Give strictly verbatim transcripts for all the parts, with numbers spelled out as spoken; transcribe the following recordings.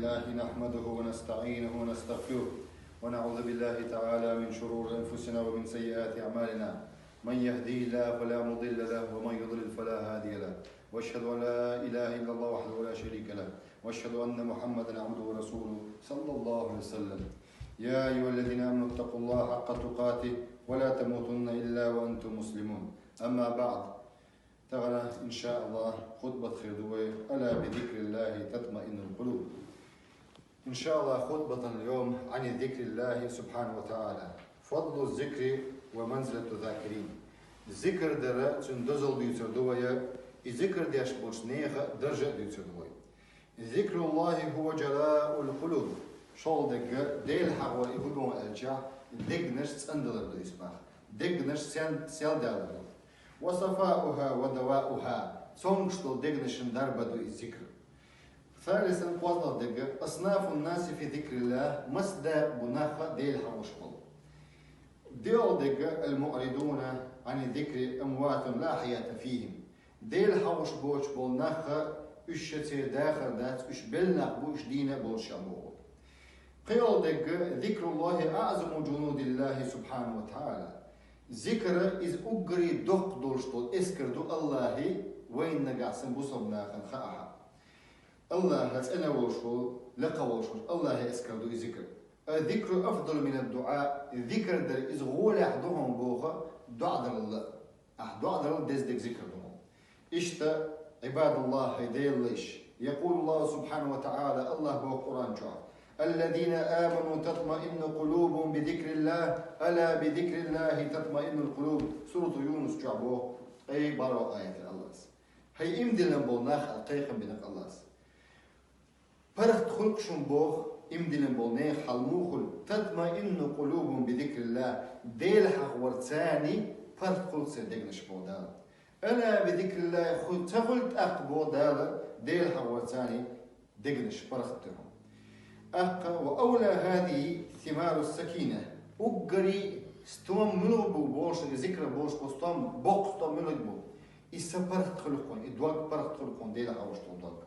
الله نحمده ونستعينه ونستغفره، ونعوذ بالله تعالى من شرور أنفسنا ومن سيئات أعمالنا. من يهديه الله فلا مضل له، ومن يضلل فلا هادي له. وأشهد أن لا إله إلا الله وحده لا شريك له، وأشهد أن محمدا عبده ورسوله، صلى الله عليه وسلم. يا أيها الذين آمنوا اتقوا الله حق تقاته ولا تموتن إلا وأنتم مسلمون. أما بعد، тахана, иншааллахӀ, хутбат хир ду вай: «ألا بذكر الله تطمئن القلوب». ИншааллахӀ, хутбатун اليوم عن ذكر الله سبحانه وتعالى. فضل الذكر ومنزلة الذاكرين. Зикр дар, цун дозал дуьйцур ду вай, и зикр деш болча нехан даржа а дуьйцур ду вай. «ذكر الله هو جلاء القلوب». ШоллагӀа дегга, Даьла хьахавар и хӀу ду аьлча, дегнаш цӀендалар ду иза боху. Дегнаш сел-, селдалар ду. «وصفاؤها ودواؤها». Цомгаш долу дегнашна дарба ду иза зикр. ثالثا, кхозлагӀа дегга: «أصناف الناس في ذكر الله», маса дакъа бу нах Даьла хьахош болу. ДоьалгӀа дегга: «المعرضون عن الذكر أموات لا حياة فيهم». Даьла хьахош боцуш болу нах, уьш ша церан дахар дац, уьш белла нах бу, уьш дийна а болуш ша боху. ПхоьалгӀа дегга: «ذكر الله أعظم جند الله سبحانه وتعالى». Зикр, иза уггаре доккха долуш долу эскар ду АллахӀан, вайна нагахь санна бусалба нахана хаахь. АллахӀ цӀена волуш волу, лакха волуш волу АллахӀан эскар ду и зикр. «الذكر أفضل من الدعاء». Зикр дар иза гӀолехь ду хьуна боху доӀа дарал а. Ахь доӀа дарал деза дерг зикр ду хьуна. Иштта, عباد الله, хӀай Делан лайш, يقول الله سبحانه وتعالى, АллахӀа боху Къуръан чохь: «الذين آمنوا تطمئن قلوبهم بذكر الله، ألا بذكر الله تطمئن القلوب». Сурату Юнус чохь боху, ткъе бархӀо аят АллахӀа. ХӀай иман диллина болу нах, аьлла кхайкхам бина АллахӀа. ПаргӀат хуьлу шуна боху, иман диллина болу нехан хьал муха хуьлу: «تطمئن قلوبهم بذكر الله». Даьла хьахаварца паргӀат хуьлу церан дегнаш боху Дала. «ألا بذكر الله», хӀу ца хуьлу тӀаккха боху Дала, Даьла хьахаварца дегнаш паргӀат хуьлу. ТӀаккха: «وأولى هذه ثمار السكينة». Уггаре стом муьлха бу бохуш, и зикр бохуш бу стом, боккха стом муьлха бу? И са паргӀат хуьлу хьуна, и дог паргӀат хуьлу хьуна, Даьла хьахош долу дог.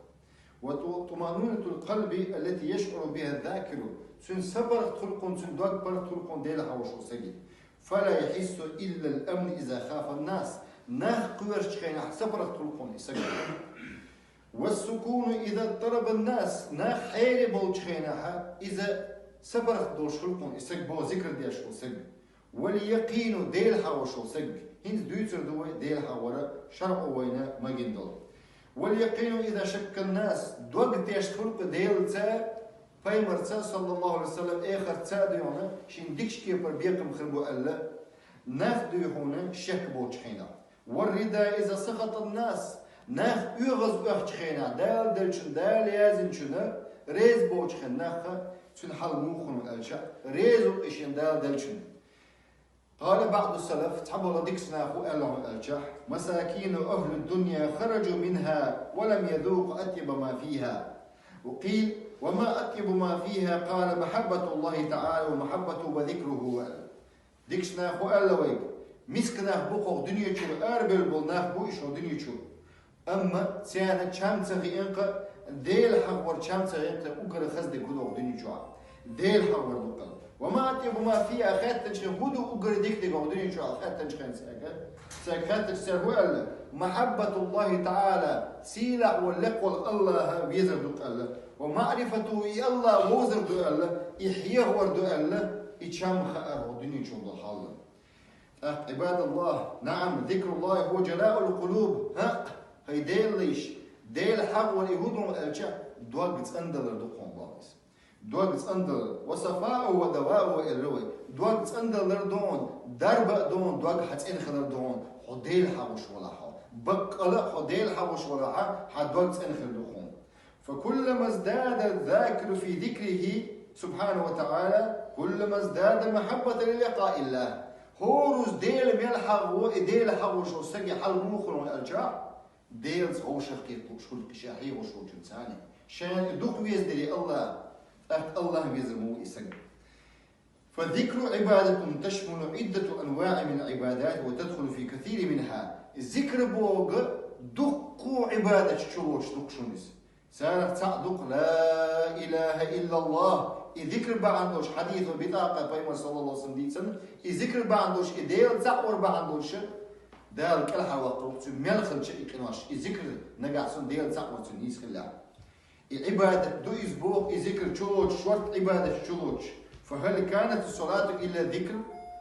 «وطمأنينة القلب التي يشعر بها الذاكر». Цуьнан са паргӀат хуьлу хьуна, цуьнан дог паргӀат хуьлу хьуна Даьла хьахош волу стеган. «فلا يحس إلا الأمن إذا خاف الناس». Нах кхоьручу хенахь са паргӀат хуьлу хьуна и стеган. «والسكون إذا اضطرب الناس». Нах хьере болчу хенахь иза са паргӀат долуш хуьлу хьуна и стаг, боху зикр деш волу стаг. «واليقين», Даьла хьахош волу стаг. ХӀинца дуьйцур ду вай Даьла хьахавар, шарӀо вайна магийна долу. «واليقين إذا شك الناس». Дог тешна хуьлу-кх Делаца, Пайхамарца, саллаллаху Ӏалайхи ва саллам, эхартца а дуьйхьуна, шен дикачу кепара бекхам хир бу аьлла, нах дуьйхьуна шек болчу хенахь. «والرضا إذا سخط الناس». Нах оьгӀаз оьхучу хенахь, Дала деллачунна, Дала яздинчунна реза болчу хенахь, нах цуьнан хьал муха хуьлу аьлча, реза ву и шен Дала деллачунна. «قال بعض السلف», цхьаболу дикачу наха хӀу аьлла хьуна аьлча: «مساكين أهل الدنيا خرجوا منها ولم يذوقوا أطيب ما فيها». وقيل: «وما أطيب ما فيها؟» قال: «محبة الله تعالى ومحبته وذكره». Дикачу наха хӀу аьлла вайга: «Миска нах бу кху дуьне чуьра, арабевлла болу нах бу и шун дуьне чуьра». Амма царна чам ца хиъна-кх, Дела хьахавар чам ца хиъна-кх, уггар хаза дерг хӀу ду кху дуьнен чохь? Дела хьахавар ду-кх аьлла. «وما أطيب ما فيها», хаьттинчу хенахь, хӀу ду уггар дика дерг кху дуьнен чохь хаьттинчу хенахь цаьрга? Цаьрга хаьттича, цара хӀу аьлла: «محبة الله تعالى», сийлахь волу, лекха волу АллахӀ везар ду-кх аьлла. «ومعرفته», и АллахӀ вовзар ду аьлла, и хьехавар ду аьлла, и чам хаар кху дуьнен чохь долу хьал. ТӀаккха, عباد الله, نعم، ذكر الله هو جلاء القلوب. ХӀаъ, хӀай Делан лайш, Дела хьахавар и хӀу ду аьлча, дог цӀандалар ду кхуьнан боху иза. Дог цӀандалар. «وصفاؤها ودواؤها» элира вай. Дог цӀандалар ду хьуна, дарба а ду хьуна, дог хьан цӀена хилар ду хьуна, хьо Дела хьахош валахь хьо. Баккъала а хьо Дела хьахош валахь, хьан дог цӀена хир ду хьуна. «فكلما ازداد الذاكر في ذكره سبحانه وتعالى، كلما ازداد محبة للقاء الله». ХӀоруз Дела мел хьахаво, и Дела хьахош волу стеган хьал муха хуьлу аьлча, Делаца вовшах кхеталуш хуьлу-кх и ша хьехош волчунца. Шена и дукха везаделе АллахӀ, тӀаккха АллахӀ везар ма ву и стаг. «فالذكر عبادة تشمل عدة أنواع من العبادات وتدخل في كثير منها». Зикр бохург дуккха Ӏибадаташ чулоцуш ду-кх шуна иза. Царах цаӀ ду-кх لا إله إلا الله. И зикр бахьан долуш хьадисо битӀакъа пайхамар саллаллаху алейхи ва саллям дийцина, и зикр бахьан долуш, и Дела цаӀ вар бахьан долуш, Дала кӀелхьарваккхар-кх цуьнан мел хилча и къинош, и зикр нагахь санна Дела цаӀ вар цуьнан нийса хиллехь. И Ӏибадат ду иза боху, и зикр чулоцуш, шорта Ӏибадаташ чулоцуш. فهل كانت الصلاة إلا ذكر؟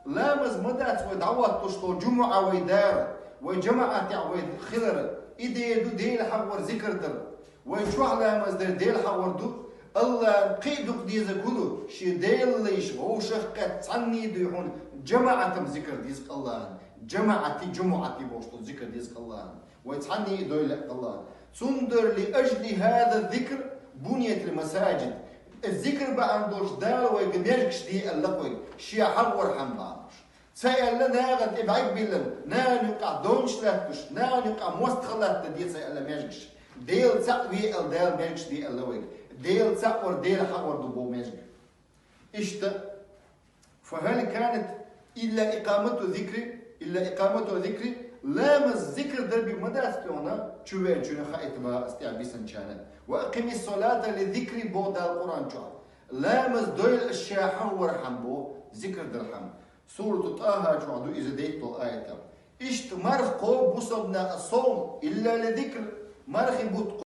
Ламаз ма дац вай дӀахӀоттош долу жумуӀа вай дара, вай жамаӀатехь вай хилар, и дер ду Дела хьахор, зикр дар. Вай чохь ламаз дар Дела хьахор ду. АллахӀна кхин а дукха дезарг хӀун ду? Шен Делан лайш вовшах а кхетта цхьанний дуй хьуна, жамаӀатан зикр деза-кх АллахӀна. ЖамаӀати, жумуӀати бохуш долу зикр деза-кх АллахӀна. Вай цхьанний а дойла аьлла. Цундела لأجل هذا الذكر بنيت المساجد. Зикр бахьана долуш Дала вайга межгаш де аьлла-кх вайга, Шен хьахорхьама бахьана долуш. Ца аьлла нахана тӀе бӀаьрг биллина, нахана юкъахь донаш латтош, нахана юкъахь мостагӀа латта де ца аьлла межгаш. Дела цхьаъ ве аьлла Дала межгаш де аьлла вайга. Дела цхьаъ вар Дела хьахор ду боху межгаш. Иштта, فهل كانت إلا إقامة الذكر، إلا إقامة الذكر, ламаз зикр дар бен ма дац тхуна, чувеанчунна хаийта бахара ас тӀехь бисинчарна. وأقم الصلاة لذكري боху Дала Къуръан чохь. Ламаз дойла ас Ша хьахорхьама боху, зикр дархьама. Сурату ТӀахӀа чохь ду иза дейтталгӀа аят. Иштта марха кхобу бусалбанаш а, الصوم إلا لذكر, мархи бутт